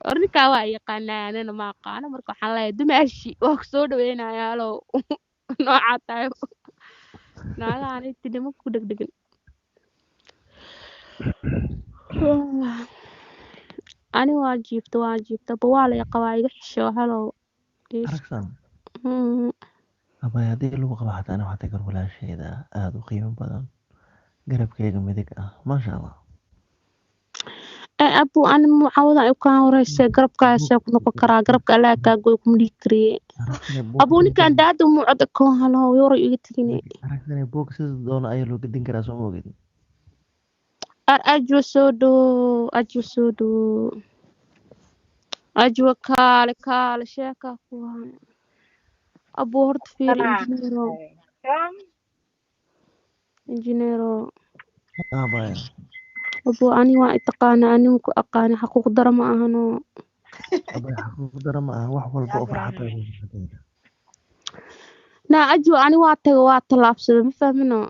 War ninkaa waa yaqaanaa, anina ma aqaano. Marka waxaan leeyahay dumaashi, waa ku soo dhaweynayaa. Alow, noocaa tahay naagahan inti nimanka ku dhegdhegan. Ani waa jiifta, waa jiifta ba, waa lay qabaa, iga xisho. Halow. Aragsan. Abay, haddii lagu qabo xataa, ana waxaa tahay gar walaasheeda aada u qiimo badan, garabkayga midig ah, maasha Allah. Abu, ani mucaawada ay kaan horeyse, garabkaasee ku noqon karaa? Garabka allaa kaa goy, kuma dhihi kariye. Aragsanay buug. Abu, ninkaan daada mucod koon. Halow, yoray iga tegine. Aragsanay, buug sida doono ayaa loo gedin karaa, soo ma ogid? Ar Ajwa, soo dhow. Ajwa, soo dhow. Ajwa, kaale kaale, sheekaa ku hayo. Abu, horta fiiri, injineero, injineero. Abay. Abu, ani waa itaqaana, ani ku aqaana, xaquuq daro ma ahano. Abay, xaquuq daro ma aha, wax walba oo farxad ay ku. Naa Ajwa, ani waa taga, waa tallaabsada, ma fahmino.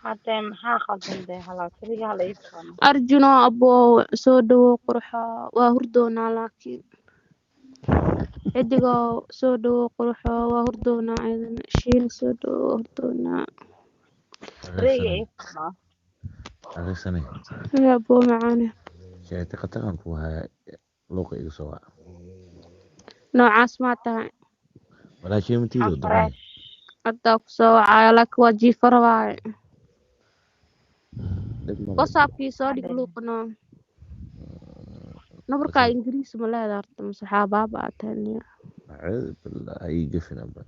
Hadee maxaa khaldan dee? Halaa keliga hala ii fahmo. Arjuno, abo, soo dhawow. Quruxo, waa hurdoonaa, laakiin xidigo, soo dhawow. Quruxo, waa hurdoonaa. Aydan shiina, soo dhawow, waa hurdoonaa. Keliga ii fahmo. Adeegsanay. Haya, abo macaane. Sheegtay khataraan ku hayaa, luuqa iga soo waca. Noocaas maa tahay? Walaashay matiido doqon. Fresh. Haddaa ku soo wacaayo, laakiin waa jiifa rabaaye. Dhib male. WhatsAppkii soo dhig luuqano. Nabarkaa Ingiriis ma leedahay horta, mase waxaa baaba aa tahay niyo? Acuudu billah, ha ii gafin aba.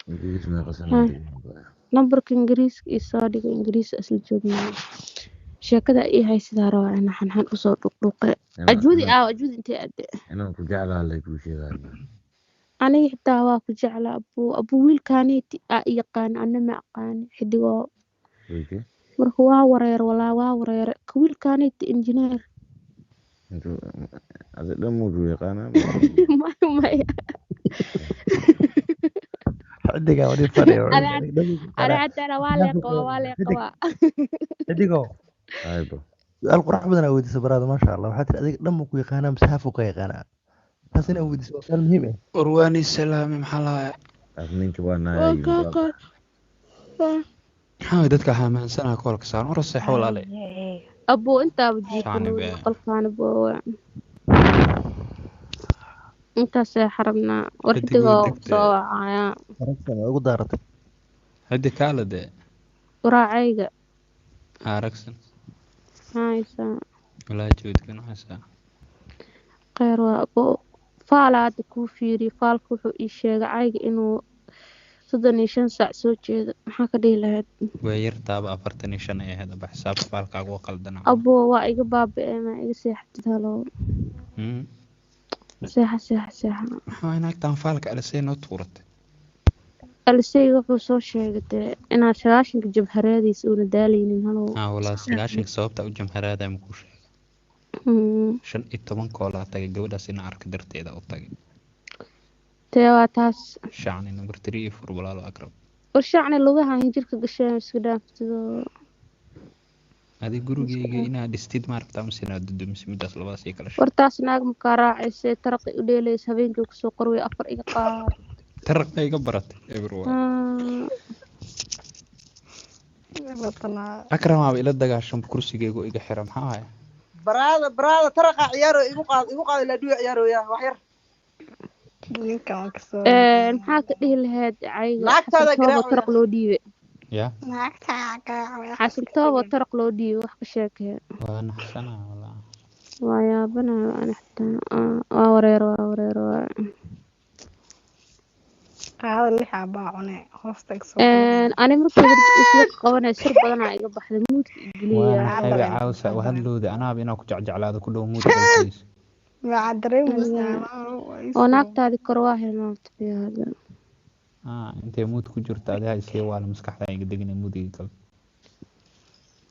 Ingiriis meeqa sano Haa. degan? Nambarka Ingiriiska ii soo dhigo, Ingiriis isla joognaa. Sheekada ii haysidaa rabaa inaa xanxan usoo dhuqdhuqe. Ajwadi aaw? Ajwadi intee ade? Inaan ku jeclaa lay kuu sheegaa. Aniga xitaa waa ku jeclaa, abuu. Abuu, wiilkaaniiti aa i yaqaana, ana ma aqaani, xidigoo. Wiilkee? Marka waa wareer, walaa waa wareere ka wiilkaaniiti, injineer. Intuu adi dhan muu yaqaanaa? Maya, maya. Xidigaa wali fadhiya. Ani xataa waa lee qabaa, waa lee qabaa. Xidigo. Aybo. Su-aal qurux badan aa weydiisay baraada, maasha Allah. Waxaa tiri, adiga dhan ma ku yaqaanaa mise haaf uu ka yaqaanaa? Taas inaa weydiiso waa su-aal muhiim ah. Warwaani salaami, maxaa lahaa? Af ninka waa waa naayay. kaa qaad. Maxaa waay dadka haamaansanaa koolka saaran? War seexo, walaale. Abuu, intaaba Shacni jiifan bee. qolkaana boowa, intaasee xarabnaa. War Xidigoo xidigoo degdee. Soo wacaya. Aragsan waa ugu daaratay. Ciddi kaala dee. Waraacayga. Aragsan. Haysaa. Walaa joodkan waxaasaa. Kheyr waa, abuu. Faala hadda kuu fiiriyo, faalka wuxuu ii sheegay cayga inuu 35 saac soo jeedo. Maxaa ka dhihi lahayd? Way yartaaba, 45 ay ahayd. Aba, xisaabta faalkaaga waa qaldana. Abuu, waa iga baaba'ee, maa iga seexatid? Halow. Seexa, seexa, seexa. Maxaa waay naagtan faalka alisay noo tuuratay? Aliseyga wuxuu soo sheegay dee inaad 90-ka jabhareediisa uuna daalaynin, halow. Haa walaa, 90-ka sababta u jamharaadaya makuu sheegay? 15 koolaa tagay gabadhaas ina arka darteeda u tagay. Tee waa taas? Shacni, number three iyo four, walaalo Akrab. War shacni, lugaha hinjirka gasheen, iska dhaaftido. Adi gurigeyga inaad dhistid ma rabtaa mise inaad dudumisid? Midaas labadaas ii kala sheeg. War taas naag makaa raacayse, taraqi u dheelaysa, habeenkii kusoo qorway afar iga qaad. Taraq ma iga baratay eber waay. Akramaaba ila dagaashan, kursigeygu iga xira, maxaa haya? Baraada, baraada, taraqa ciyaaro igu qaad, igu qaad ilaa dhuya ciyaarooya wax yar. Ninkan waan kasoo. Maxaa ka dhihi lahayd cayga? Naagtaada Xasan Toobo garaacaya. taraq loo dhiibe. Ya. Naagtaa garaacaya. Xasan Toobo taraq loo dhiibe, wax ka sheekee. Waa naxsanaa walaa. Waa yaabanaya ana xitaa. Waa wareer, waa wareer, waa. Qaada lix abaa cune hoosta iga soo. Ani markii hore isla qabanay, sir badanaa iga baxday, muudka Waa igeliya. naxayba caawsa hadlowda, anaaba inaa ku jecjeclaado ku dhow muudka galkiisa. Maxaa dareemaysaa? Oo naagtaadi kor waa hilmaamtay biyo hadda. Ah, intay muud ku jirto adiha isii waala, maskaxda iga degina, muudiga gal.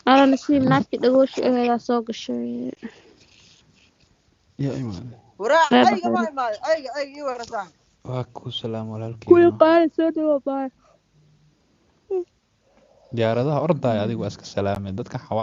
Ala nasiib, naagtii dhagoosha aheedaa soo gashay. Yaa imaade? Waraa Reer ayga ma Baxreyn. imaaday ayga, ayga ii warasaan. Waa ku salaam Kuwii walaalkeyga. Qaali, soo dhawo baay. Diyaaradaha ordaya, adigu waa iska salaamay dadka xawaa.